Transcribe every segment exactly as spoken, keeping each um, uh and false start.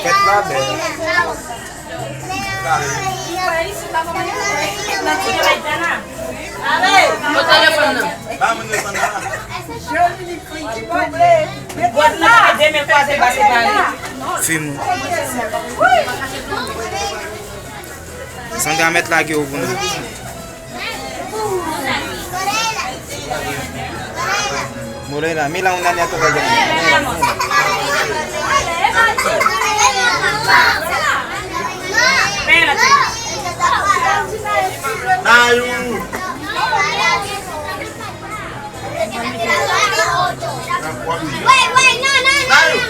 Fèt la bèl. Kote telefòn nan? Fim. Sandra mèt lage w pou nou. Morena, mira una niña toca ya. Nayou. Nayou.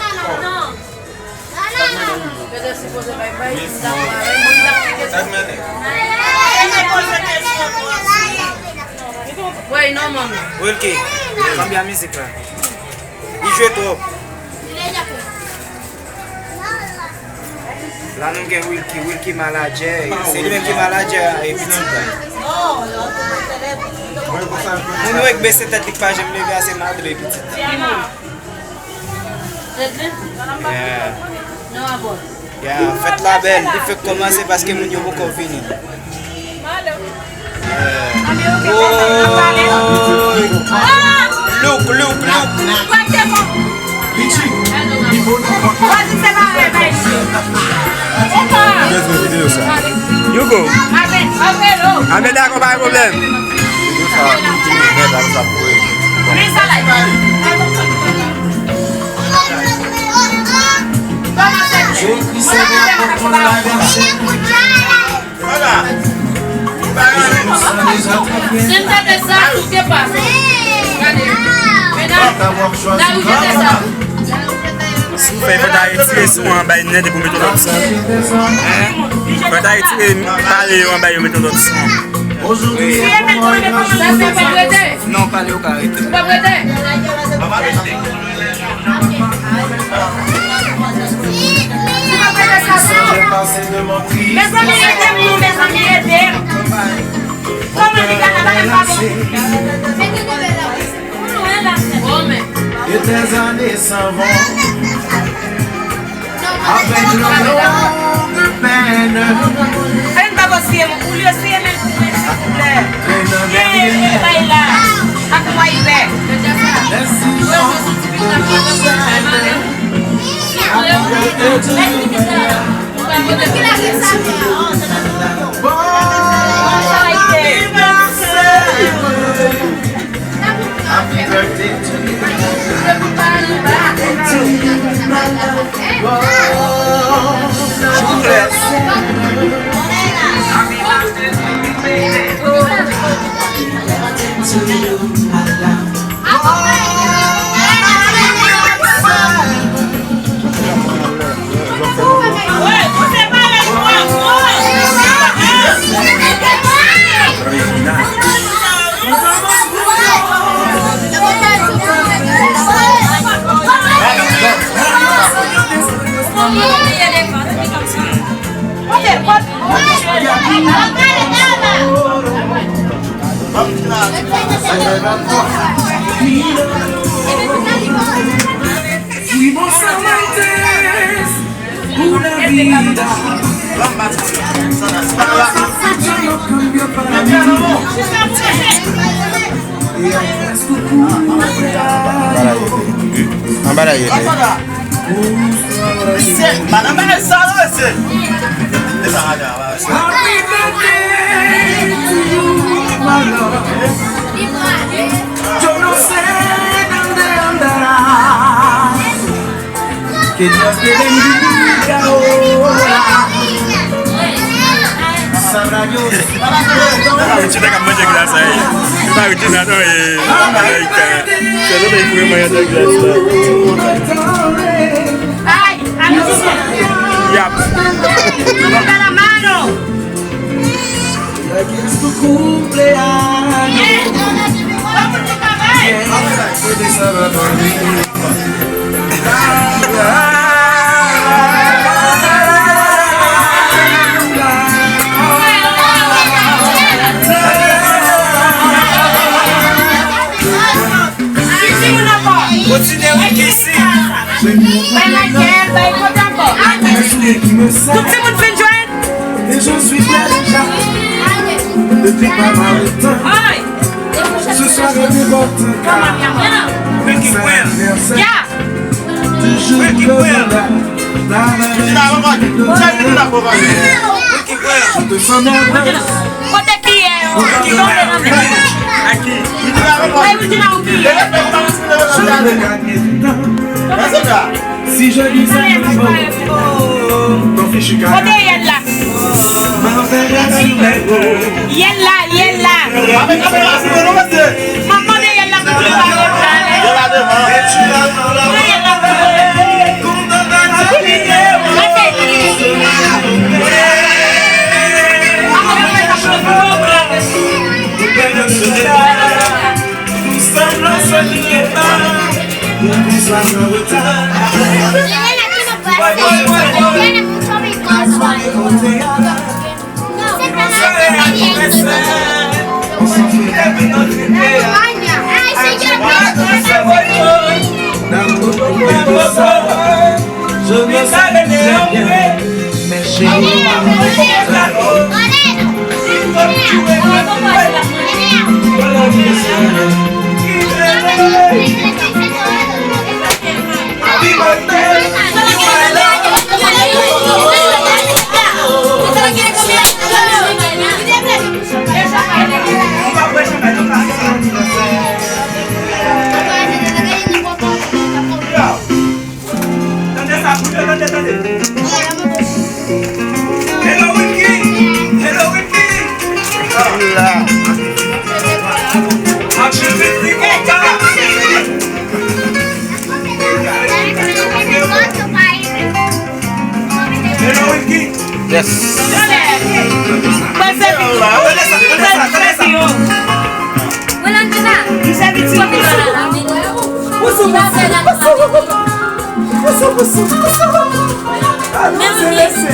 Wilky, kambye mizik la. Li jwe twòp. La nou gen Wilky, Wilky manadjè. Se li menm ki manadjè a, e pitit la. Moun yo k bese tèt li k pa janm leve a, se Madre pitit. Yeah. Yeah, fèt la bèl, li fèk kòmanse paske moun yo poko vini. Yeah. Woy! Look, look, look! Hugo! Amède akò, pa gen pwoblèm. Si m tande sa, tout te pase. Gade. Medam, Dayou jete sa. Si w fè fè ta retire son an bay nèt epi w mete yon lòt son. Fè ta retire pale yo an bay yo mete yon lòt son. Sa se pa prete. Non, pale yo ka rete. Ou pa prete? Mezanmi, ede m non, mezanmi, ede m. Kòman li ka nan bagay pa bon? Des années s'en vont avec de longues peines. Fè n pa pase m, ou lye siye men pou mwen, silvouplè. Ye, e bay la. Ak mwen, i vè. Fuimos amantes, una vida. Anba la ye, anba la ye. Mesye, madanm bagay sa yo, mesye. E sa, madanm. Happy birthday to you, my love. Yo no sé dónde andarás. Que Dios te bendiga ahora. Sabrá Dios. Richie te ka manje glas la, e. Se pa Richie sa, non, e. Amerika. Se nou te pou manje glas la. Yap. Kontinye, wi, kisi. Bay Michael, bay kote ankò. Tout timoun fin jwenn. Et je suis déjà depuis pas mal de temps. Ce soir est important car c'est l'anniversaire du jour de Lola. Dans la maison de Lola, je te sens nerveuse. Kote ki ye yo? Ki kote nan men? Bay Wildina ou ki ye? Je vais gagner du temps. Si je disais un mot, ton fichu caractère m'enverrait sur les mots. Yèl la, yèl la. M ap mande yèl la pou li pale. Yèl la devan. Yèl la pou li. Nous sommes ensemble, n'oubliez pas, nous sommes en retard. Je me sens très bien. Tande sa, koute, tande, tande. Hello, Wilky! Hello, Wilky! Hola. Action, Wilky, konpa! Hello, Wilky! Yes. Mwen sèvi. Mwen sèvi. Mwen sèvi ti moun. Pousou, pousou, pousou. Pousou, pousou, pousou. Alò, se lese.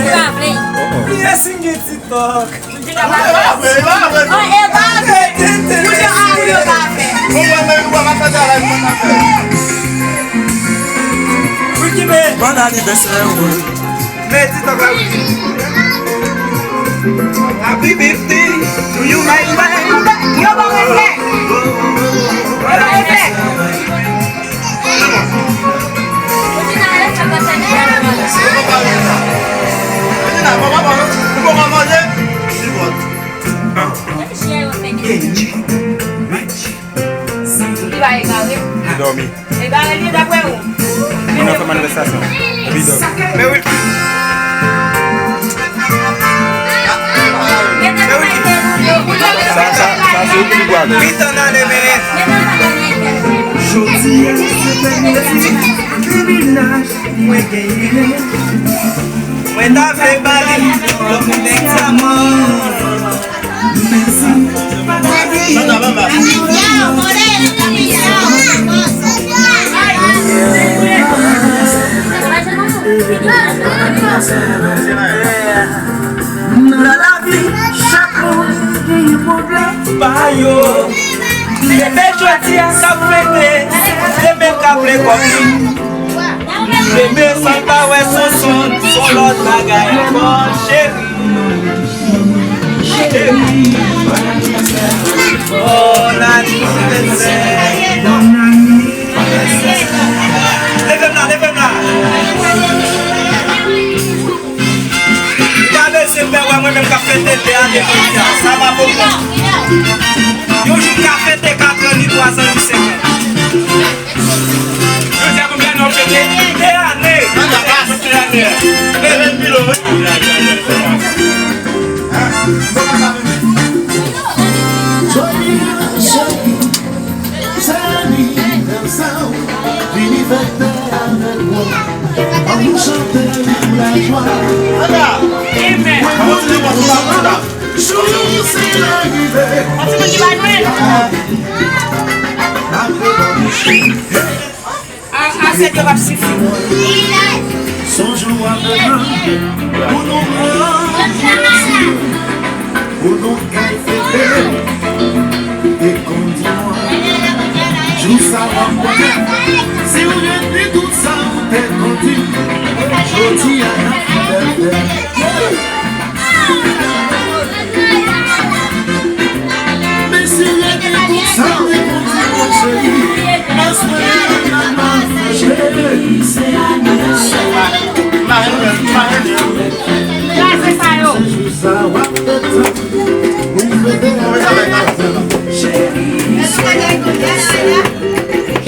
Li esinye TikTok. Bon anivèsè, wi. Men TikTok la, wi. Happy birthday to you, my wife. Yo, bon respè. Bon respè. Li pa egare. Li dòmi. Egare li ye dapre ou? Moun nan fè manifestasyon. Epi dòmi. Men wi. Men wi. Sa, sa, sa se ou ki pou ale. Wi, tann ale, men. Jodi a, se premye ti tribinal mwen genyen. Mwen ta vle ba li yon kout egzaman. Nan lavi, chak moun genyen pwoblèm pa yo. Demen jodi a k ap fete, demen k ap vle kòb li. Demen san pa wè Sonson, son lòt bagay ankò, cheri. Cheri. Bon anivèsè. Leve m la, leve m la. Ou pa bezwen pè wè mwen menm k ap fete de ane jodi a. Sa va pou mwen. Yon jou m ka fete katran, ni twazan, ni senkan. Jodi a konbyen ane w fete? De ane. Fete de ane. Fete de ane. Joyeux, joyeux, joyeux anniversaire, vini fete avèk mwen. An nou chante pou lajwa. Amen. Jou se larive. Apre A, a sèt yo p ap sifi. Sonje w ap demann pou nou rann Bondye, pou nou kay fete. E kondi mwen, jou sa w ap konnen. Si w rete tout sa ou te kondi, jodi a n ap fè fèt. Mesye, rete pou sa, rete pou sa, mon cheri. Mas mwen, mwen, mwen, mwen, cheri. Kraze sa yo. Se jou sa w ap tann.